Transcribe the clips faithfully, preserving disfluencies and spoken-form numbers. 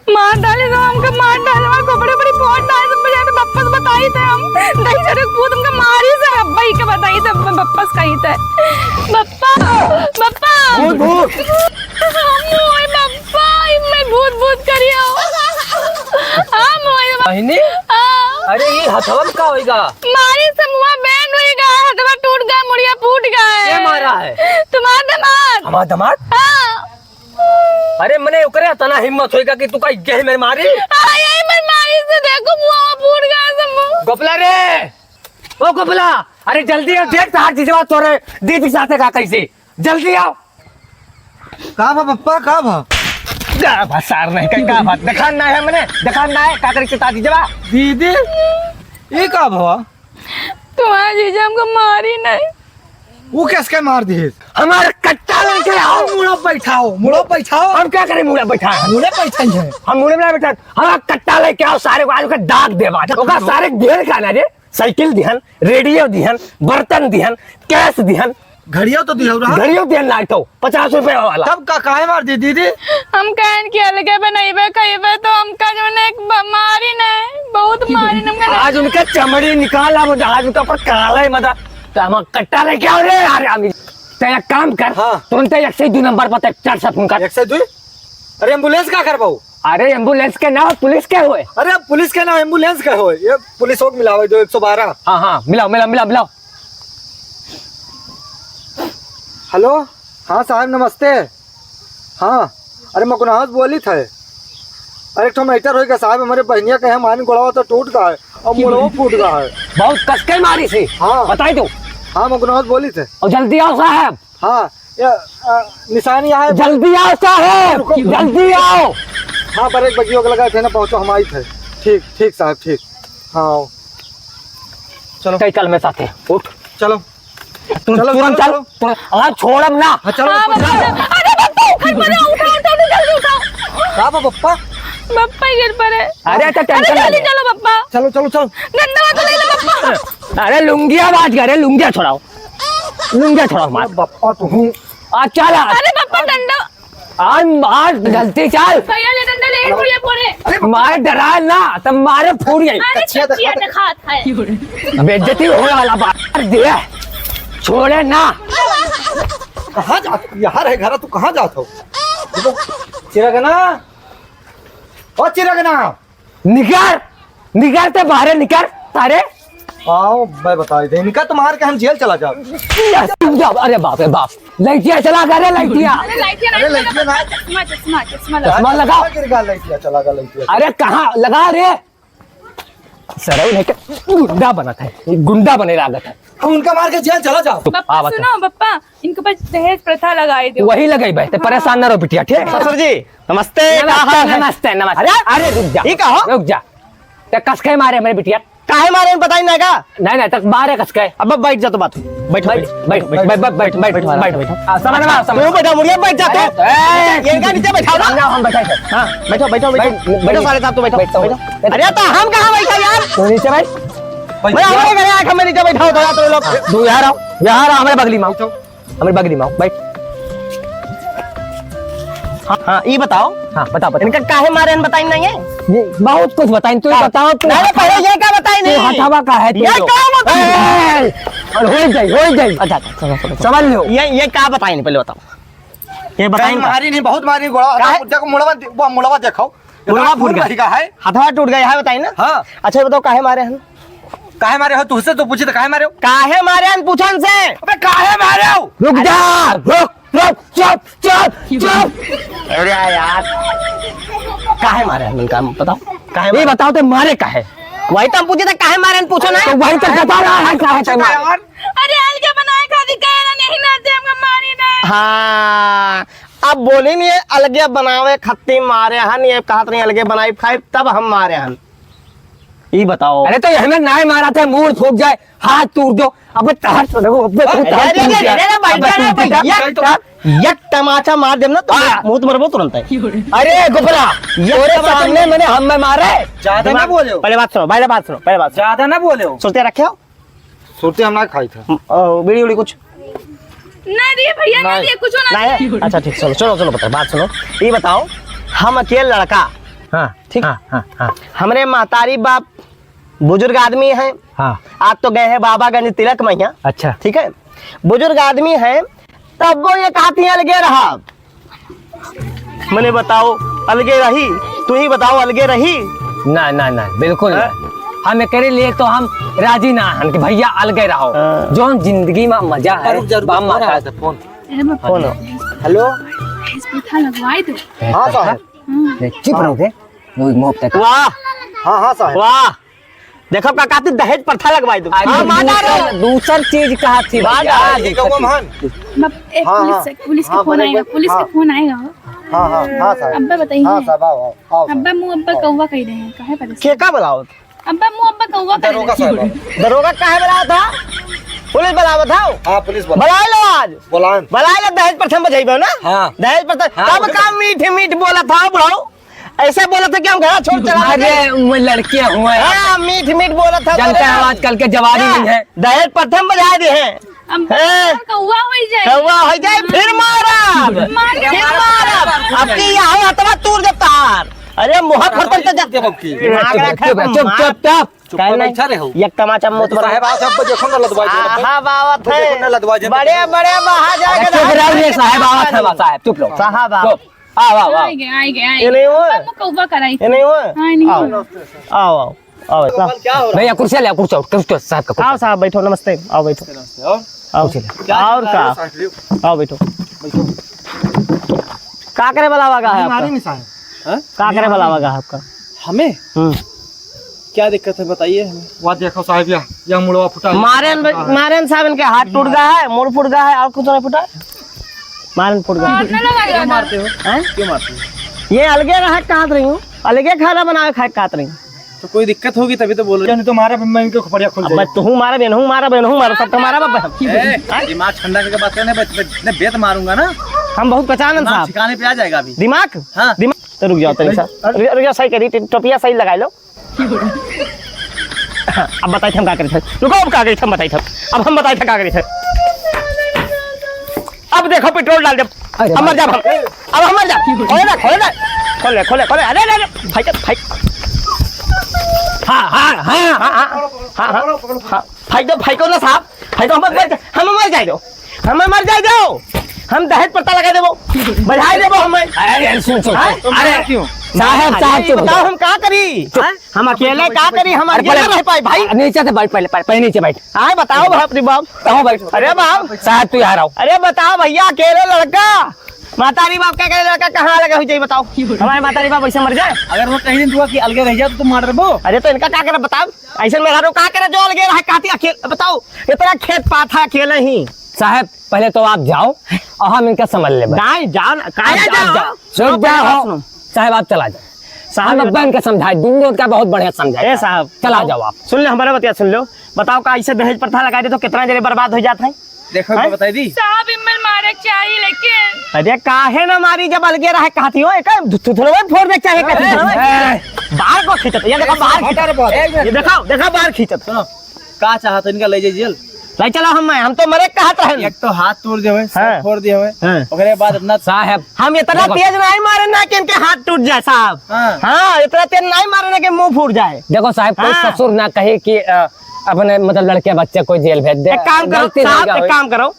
मार डाले तो हमका मार डाले, हमारे कपड़े पर फोड़ डाले, सब बजाते बप्पा से बताई थे हम। दही जरूर पूत हमका मारी से, अब्बा ही के बताई थे, अब्बा बप्पा से कही थे। बप्पा, बप्पा। भूत, भूत। हम ओए बप्पा, इम्मे भूत, भूत करियो। हम ओए बप्पा। बहिनी? हाँ। अरे, ये हथवा में का होइगा? मारी से मुआ बैंड होइगा, हथवा टूट गया, मुड़िया फूट गया। के मारा है? तुम्हारा दामाद। हमारा दामाद? हाँ। अरे मने ओकरे इतना हिम्मत होइगा कि तू का यही मेरे मारी? हाँ, यही मेरे मारी से देखो, मुआ फूट गया सब। गोपला रे, ओ गोपला, अरे जल्दी आ, देख तार जीजवा तोरे दीदी साथे का कैसे, जल्दी आओ। का भा पप्पा, का भा? का भा सार नहीं, का, का भा? देखान ना है मने, देखान ना है, का करे के तार जीजवा? दीदी, ये का भा? तुम्हारा जीजा हमको मारी नहीं। वो कैसे के मार दिए? हमारे कट्टा लेके आओ, मुड़ा बैठाओ, मुड़ा बैठाओ। हम क्या करें, मुड़ा बैठा है? मुड़ा बैठा ही है। हम मुड़े में ना बैठा, हमारा कट्टा लेके आओ, सारे को आज ओकर दाग देवा। ओकर सारे घेर का ना रे, साइकिल दिहन, रेडियो दिहन, बर्तन दिहन, कैश दिहन। घड़िया तो दिया रहा। घड़ियो दिहन लाइटो, पचास रुपए वाला। तब का काहे मार दी दीदी? हम कहन कि अलगे बनइबे खइबे तो हमका जो ने एक ब-, मारी नहीं, बहुत मारी न हमका। आज उनका चमड़ी निकाल, अब आज उनका पर काला ही मत। तो हम कट्टा लेके आओ रे यार, हम ते एक काम कर, हाँ। तुरंत एक सौ दो नंबर पर ते चार सौ फोन कर। एक सौ दो? अरे एम्बुलेंस का करबाऊ? अरे एम्बुलेंस के ना हो, पुलिस के होए। अरे पुलिस के ना, एम्बुलेंस के होए। ये पुलिस हो मिलाओ, जो एक सौ बारह। हाँ, हाँ, मिलाओ, मिलाओ, मिलाओ, मिलाओ। हेलो, हाँ साहब नमस्ते। हाँ, अरे मकुनहस बोलित है। अरे एक ठो मैटर होइगा साहब, हमरे बहिनिया के यहाँ मानी गोड़वा तो टूट गा है और मुड़वा फूट गा है। बहुत कस के मारी सी। हाँ। बताई दो। हाँ, मकुनहस बोलित है। और जल्दी आओ साहब। हाँ, ये, अ, निशानी यहाँ है। जल्दी आओ साहब, रुको। जल्दी आओ। हाँ, पर एक बगियो के लगा थे ना, पहुँचो, हम आई थे। ठीक, ठीक साहब, ठीक। हाँ, आओ। चलो। कई कल में साथे, उठ। चलो। तू चलो, तुरंत चलो, चल, चलो। तुरंत। अरे छोड़ब ना। हाँ, चलो, हाँ, चलो। बप्पा, अरे बप्पा, उठा, उठा, उठा, जल्दी उठा। का बा बप्पा? बप्पा ही गिर पड़े। अरे तो अरे टेंशन ना जल्दी ले। चलो बप्पा। चलो, चलो, चलो। डंडा तो ले ले बप्पा। अरे लुंगिया बात करे, लुंगिया छोड़ाओ। लुंगिया छोड़ाओ मार। अरे बप्पा तो हूँ। आ चल आ। अरे बप्पा डंडा। आज, आज गलती चल। भैया ले डंडा ले, बुढ़िया पड़े। मार डरा ना, तब मारे फूट गई। अरे कच्चिया कच्चिया दिखा दिखात है। बेइज्जती होने वाला बात दे। छोड़े ना। कहाँ जात हो? यहाँ रहे घर, तू कहाँ जात हो? चिरगना, ओ चिरगना। निकर, निकर ते बाहरे निकर, सारे। आओ, मैं बताई दे, इनका तो मार के हम जेल चला जाओ। अरे बाप रे बाप, लइटिया चला गा रे, लइटिया। अरे लाइटिया अरे ना, लाइटिया ना। चश्मा, चश्मा, चश्मा लगा। चश्मा लगा। चश्मा गिर गा, लइटिया चला गा, लइटिया। अरे कहाँ लगा रे? सरऊ नहीं के गुंडा बनत है, गुंडा बने लागत है। हम उनका मार के जेल चला जाओ। बप्पा, हाँ, बता। सुनो बप्पा, इनके पास दहेज प्रथा लगाई दो। वही लगाई भाई, ते हाँ। परेशान ना रहो बिटिया, ठीक? ससुर जी, नमस्ते, नमस्ते, का हाल है? नमस्ते, नमस्ते। अरे, अरे, रुक जा, ये का हो? रुक जा। ते कस के मारे हमरे बिटिया? काहे मारे, बताई ना का? नहीं, नहीं, तक मारे कस के। अब बैठ जा तो बात। बैठो, बैठ, बैठ, बैठ, बैठ, बैठ, बैठ, बैठ, बैठ, बैठ। बैठ। हाँ, समझ में आ, समझ तू में। बैठा, मुड़िया बैठ जाते। ए, ए, इनका नीचे बैठाओ ना। ना, हम बैठा है। हाँ, बैठो, बैठो, बैठो। बैठ, बैठो, बैठ। सारे साहब, तू बैठो, बैठ, बैठो। बैठो। अरे, तो हम कहाँ बैठा यार? तू नीचे बैठ। मैं हमारे घरे आके मैं नीचे बैठा होता यार, तुम लोग। तू यहाँ रहो, यहाँ रहो, हमारे बगली में आओ। हमारे बगली में आओ, बैठ। हाँ, हाँ, ई बताओ। हाँ, बता, बता। इनका काहे मारे हन बताई नहीं है? ये बहुत कुछ बताई, तू का? बताओ, तू नहीं, नहीं, पहले ये का बताई तू नहीं? हथवा का है, तू ये तो। का बताई? ए, और हो जाई, हो जाई। अच्छा, अच्छा, चलो, चलो, चलो। समझ लो। ये, ये का बताई नहीं, पहले बताओ। ये बताई कहीं नहीं। मारी नहीं, बहुत मारी, गोड़ा, काहे? देखो, मुड़वा दे-, वो मुड़वा देखो। मुड़वा इतना फूट खून गया। बहिगा है। हथवा टूट गया है, बताई ना? हाँ। अच्छा, ये बताओ, काहे मारे हन? काहे मारे हो? तुझसे तो पूछी तो काहे मारे हो? काहे मारे हन पूछन से? अबे काहे मारे हो? रुक जा, रुक, रुक, चुप, चुप, चुप। अरे यार, काहे मारे हन इनका, बताओ, काहे ये मारे? बताओ तो मारे काहे? वही तो हम पूछे थे, काहे मारे हन, पूछो ना। तो वही तो बता रहा है, काहे तो मारे? यार। अरे अलगे बनाए खातिर कहे ना, नहीं ना, जे हमका मारी ना। हाँ, अब बोली नहीं है, अलगे बनावे खातिर मारे हन, ये कहत नहीं अलगे बनाई खाई, तब हम मारे हन। ई बताओ। अरे तो ये हमें नाय मारा था, मूड़ फूट जाए, हाथ टूट दो। अब तहर तो देखो, अब तो अरे, तहर अरे, टूट अरे, गया। अरे, अरे, बैठ अब जा ना, तू बैठ जा। एक, एक तमाचा मार देम ना, तो हाँ। मुंह तो मरबो तुरंत है। अरे गोपला, ये तोरे तमाचा सामने मार मैंने हम में मारे। ज्यादा ना दिमाग, बोले हो। पहले बात सुनो, पहले बात सुनो, पहले बात सुनो। ज्यादा ना बोले हो। सुरते रखे हो? सुरते हम ना खाई था। ओ, बीड़ी उड़ी कुछ? ना दिए भैया, ना नहीं। दिए, कुछ ना नहीं? दिए। अच्छा, ठीक, चलो, चलो, चलो, बता, बात सुनो। ये बताओ, हम अकेले लड़का हाँ, ठीक। हाँ, हाँ, हाँ। हमरे महतारी बाप बुजुर्ग आदमी हैं। हाँ। आज तो गए हैं बाबागंज तिलक महिया। अच्छा। ठीक है, बुजुर्ग आदमी हैं, तब वो ये कहती हैं, "अलगे रहा।" मने बताओ, अलगे रही? तू ही बताओ, अलगे रही? ना, ना, ना, बिल्कुल ना। हाँ? हम एकरे लिए तो हम राजी ना हन कि भैया अलगे रहो। हाँ। जौन जिंदगी मा मजा है, रुक जा, रुक जा, बाप फोन माता। आवा था, फोन। अरे, मैं फोन। हेलो। इस पे था, लगवाई दो। हाँ, साहब। हाँ। ए, चुप रहो बे। वो मुंह पे वाह। हाँ, हाँ, साहब। वाह। देखो काका, ती दहेज प्रथा लगवाई दो। अरे, हाँ, मार दूसर, डालो। दूसर चीज कहा थी मार भैया, डालो। ये दूसर गौवा चीज। महान। मत-, ए, हाँ, पुलिस हाँ। से, पुलिस के हाँ, फोन बड़े आएगा, बड़े, पुलिस के हाँ। फोन आएगा। हाँ, हाँ, हाँ, साहब। अब्बा बताइए। हाँ, साहब, आओ, आओ, आओ, साहब। अब्बा मुँह अब्बा आओ। कौवा कह रहे हैं, काहे परेशान? के का बुलाओ? अब्बा मुँह अब्बा कौवा कह रहे दरोगा हैं। साहब, आओ। दरोगा काहे बुलाओ था? पुलिस बुलाओ था? हाँ, पुलिस बुलाओ। बुलाए लो आज। बुलान। बुलाए लो, दहेज प्रथा बजाइबो ना? हाँ। दहेज प्रथा। हाँ, तब उठो। का मीठ मीठ बोला था, बुढ़ऊ? ऐसे बोला था कि हम घर छोड़ चला अरे, गए। वो लड़के हुए हैं। हाँ, मीठ मीठ बोला था, जानते बोला। हैं, आजकल के जवारी हाँ, नहीं है। दहेज प्रथा बजाए दे हैं। हम हैं? कौवा हो जाए। कौवा हो जाए, फिर मारब। मार के फिर मारब। अब की यहाँ हथवा तूर देब तहार। अरे, मुँह खोल कर तो जा। चुप, चुप, चुप, चुप। चुप, काहे चुप, नहीं? बैठा रहे हो। एक तमाचा मुँह तो साहब, आओ, सब बजे खून लदवा दे। आहा, बावत है। बजे खून लदवा दे। बड़े, बड़े महाराज अरे, चुप रहो, ये साहब आवत है, साहब, चुप रहो। साहब, आओ। चुप। आओ, आओ, आओ। आए गए, आए गए, आए ये गए। नहीं हुआ? अब कौवा कराई। ये नहीं हुआ? हाँ, नहीं आओ। हुआ। आओ, आओ, आओ, आओ। क्या हो रहा है? भैया, कुर्सी ले, कुर्सी, कुर्सी, साहब का कुर्सी। आओ साहब, बैठो, नमस्ते, आओ बैठो। नमस्ते, और? आओ। कुर्सी ले। क्या और चल रहा है, का? साहब? आओ बैठो। बैठो। का करे वाला वागा है बीमारी आपका? नहीं साहब। हाँ? का करे वाला वागा है आपका? हमें? हम्म। क्या दिक्कत है बताइए हमें। वाह देखो साहब, या, या मुड़वा फुटा है। मारेन, मारेन साहब, इनके हाथ टूट गया है, मुड़ फुट गया है, और कुछ नहीं फुटा है। मारन फुट गया। मारने लगा क्यों यार। मारते हो? हैं? क्यों मारते हो? ये अलगे रहा कहत रही हूँ, अलगे खाना बनावे खाए कहत रही हूँ। तो कोई दिक्कत होगी तभी तो बोल रहे हो। नहीं तो मारा, मैं इनके खोपड़िया खोल अब देगा। मैं तुहूँ मारा, बेनहूँ मारा, बेनहूँ मारा, सब तो मारा बाबा। ए, हैं? दिमाग ठंडा करके बात करने, मैं, मैं इतने बेत मारूंगा ना। हम बहुत पहचानन दिमाग साहब। ठिकाने पे आ जाएगा अभी। दिमाग? हाँ। दिमाग? तो रुक जाओ तनी नहीं। सा। रुक, रुक जाओ, सही करी, टोपिया सही लगा लो। अब बताई हम का करी थे। रुको, अब का करी थे, हम बताई थे। अब हम बताई थे का करी थे। अब देखो, पेट्रोल डाल दे। अरे अब मर जाब हम। अब हम मर जाब। खोले ना, खोले ना। खोले, खोले, खोले। अरे, अरे, अरे, भाई, भाई। हाँ, हाँ, हाँ, हाँ, हाँ, हाँ, हाँ। भाई तो, भाई को ना साहब। भाई तो हम मर जाए, हम मर जाए दो। हम मर जाए दो। हम दहेज पता लगा देबो। बजाए देबो हम। अरे, अरे, सुन, सुन, हाँ? सुन। अरे, क्यों? साहब, अरे, साहब, चुप हो बताओ, जाओ। हम का करी? हाँ? हम अकेले का करी? हम अरे, अकेले पहले रह पाए, भाई। नीचे से बैठ, पहले, पहले, पहले नीचे बैठ। आए, बताओ, बाप रे बाप। कहाँ बैठ? अरे, बाप। साहब, तू यहाँ आओ। अरे, बताओ, भैया, अकेले लड़का, मातारी बाप का अकेले लड़का कहाँ लगे हुई जाई, बताओ। हमारे मातारी बाप ऐसे मर जाए। अगर वो कहीं नहीं दुआ कि अलगे रह जाए, तो तुम मार देबो। अरे, तो इनका का करे, बताओ। ऐसे मेहरारू का करे, जो अलगे रहे, कहती, अकेले, बताओ, इतना खेत पात है, अकेले ही। साहब, पहले तो आप जाओ और हम इनका समझ लेबे। नहीं, जान, काहे आप, आप जाओ? जाओ। सुनो, रुक जाओ। पहले बात सुनो। साहब, आप चला जाओ। साहब, हम अब्बा इनका समझाए, दिन रोज का बहुत बढ़िया समझाए। ए साहब, चला जाओ आप। सुन ले, हमारा बतिया सुन लो। बताओ, का ऐसे दहेज प्रथा लगा दे तो कितना जने बर्बाद हो जात है? देखो, हैं? बताई दी। साहब, इम्मन मारे के चाहिए, लेकिन अरे, काहे ना मारी, जब अलगे रहे कहती हो, एक थु-, थु-, थोड़ा फोड़ दे चाहे कहती हो। ए, बाल को खींचत, ये देखो, बाल खींचत। हटा रे, बाल। एक मिनट। ये देखो, देखो, बाल खींचत। सुनो, का चाहत इनका ले जाइए जेल? ले चलो हम, हम तो मरे कहत रहन। एक तो हाथ तोड़ दिए हुए, सर हाँ। फोड़ दिए हुए, हाँ। ओकरे बाद इतना साहब, हम इतना देखो। तेज नहीं मारे ना कि इनके हाथ टूट जाए साहब। हाँ। हाँ, इतना तेज नहीं मारे ना कि मुंह फूट जाए। देखो साहब, कोई हाँ। ससुर ना कहे कि, अ, अपने मतलब लड़के बच्चे को जेल भेज दे। एक काम करो गलती साहब, नहीं एक हुई। काम करो,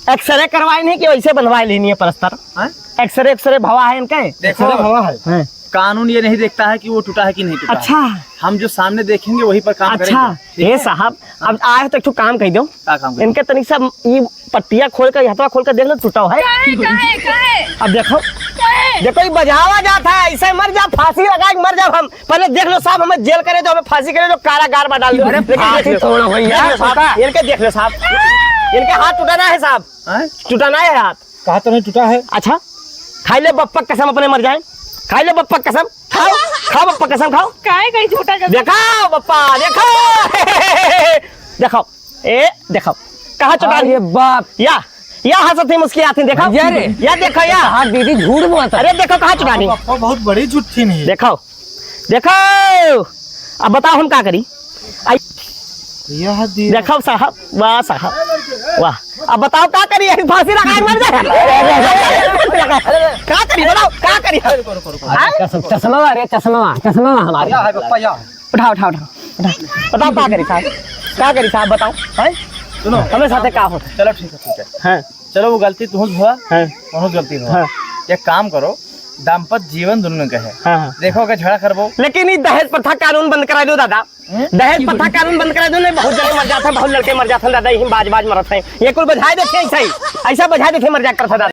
एक्सरे करवाए नहीं कि वैसे बंधवाए लेनी है प्लास्टर? हाँ? एक्सरे, एक्सरे भवा है इनके? देखो, एक्सरे भवा है। हाँ। कानून ये नहीं देखता है कि वो टूटा है कि नहीं टूटा है। अच्छा। हम जो सामने देखेंगे वही पर काम अच्छा, करेंगे, ठीक ये है? साहब, अब आए तो एक ठो काम कह दो। का काम कह दो? इनके तनिक सा ई पट्टिया खोल के, हथवा खोल के देख लो, टूटा है। काहे, काहे, काहे? अब देखो, काहे? देखो, ये बजावा जाता है, ऐसे मर जा, फांसी लगा के मर जाओ हम। पहले देख लो साहब, हमें जेल करे दो, हमें फांसी करे दो, कारागार में डाल दो। अरे, लेकिन देख फांसी लो। छोड़ो भैया, देख लो साहब, छोटा। इनके देख लो साहब, इनके हाथ टूटा ना है साहब, हैं? टूटा ना है हाथ। कहा तो नहीं टूटा है। अच्छा, खाई ले बप्पा कसम, अपने मर जाए, खाई ले बप्पा कसम, खाओ, खाओ बप्पा कसम खाओ। काहे कहीं छोटा कर देखो बप्पा, देखो। देखो, ए, देखो, कहाँ चुटा अरे बाप। या, या हंसत ही मुस्कियात ही, देखो। भैया रे। या देखो, या। हाँ, दीदी झूठ बोलता। अरे देखो, कहाँ चुटा नहीं। पापा बहुत बड़ी झूठी नहीं है। देखो, देखो, अब बताओ हम का करी? आई, यह दिया। देखो साहब, वाह साहब, वाह। अब बताओ का करी, यही फांसी लगा के मर जाए? का करी, बताओ, का करी? रुको, रुको, रुको। हाँ? कसम, चश्मा, अरे चश्मा, चश्मा हमारे। यह है पप्पा, यह है। उठाओ, उठाओ, उठाओ, उठाओ। बताओ का करी साहब, का करी साहब, बताओ। हैं? सुनो। हमें साथे का होता? चलो ठीक है, ठीक है। हाँ। चलो वो गलती तुहूँ भवा, हाँ। उहूँ गलती भवा। हाँ। एक काम करो, दाम्पत्य जीवन दुन्नो के है। हाँ, हाँ। देखो अगर झगड़ा करबो। लेकिन ई दहेज प्रथा कानून बंद कराइ दो दादा। हम्म? दहेज प्रथा कानून बंद कराइ दो, नहीं बहुत जने मर जात हैं, बहुत लड़के मर जात हैं दादा, यही बाज बाज मरत हैं। ये कुल बझाए देते हैं ऐसा ही, ऐसा बझाए देते मर जा करत हैं दादा।